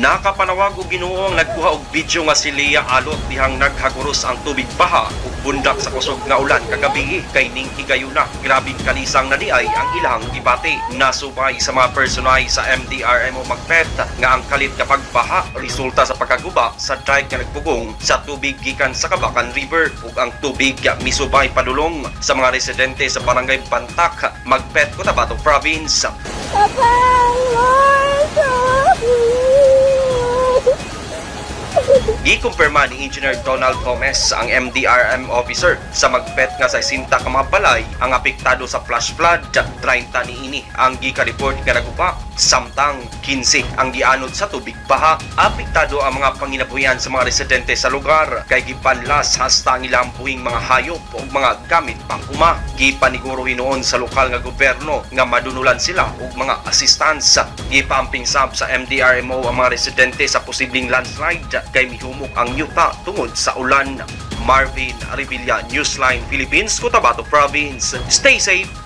Nakapanawag og Ginoo ang nagkuha og video nga si Lea Alot dihang naghaguros ang tubig baha ug bundak sa kusog nga ulan kagabi, kay ning higayuna grabing kalisang na diay ang ilang gibati. Nasubay sa mga personay sa MDRMO Magpet nga ang kalit nga pagbaha resulta sa pagkaguba sa dike nga nagpugong sa tubig gikan sa Kabacan River, ug ang tubig misubay padulong sa mga residente sa Barangay Bantak, Magpet, Cotabato Province. Papa, Lord! Gikumpirma ni Engineer Donald Gomez, ang MDRM officer sa Magpet, nga sa 60 ka mga balay ang apektado sa flash flood. 30 niini ang gika-report nga naguba, samtang 15 ang gianod sa tubig baha. Apektado ang mga panginabuhian sa mga residente sa lugar kay gipanlas hasta ang ilang buhing mga hayop ug mga gamit pang-uma. Gipaniguro hinuon sa lokal nga gobyerno nga madunulan sila og mga assistance. Gipaamping sab sa MDRMO ang mga residente sa posibleng landslide kay mihumok ang yuta tungod sa ulan. Marvin Revilla, Newsline Philippines, Cotabato Province. Stay safe.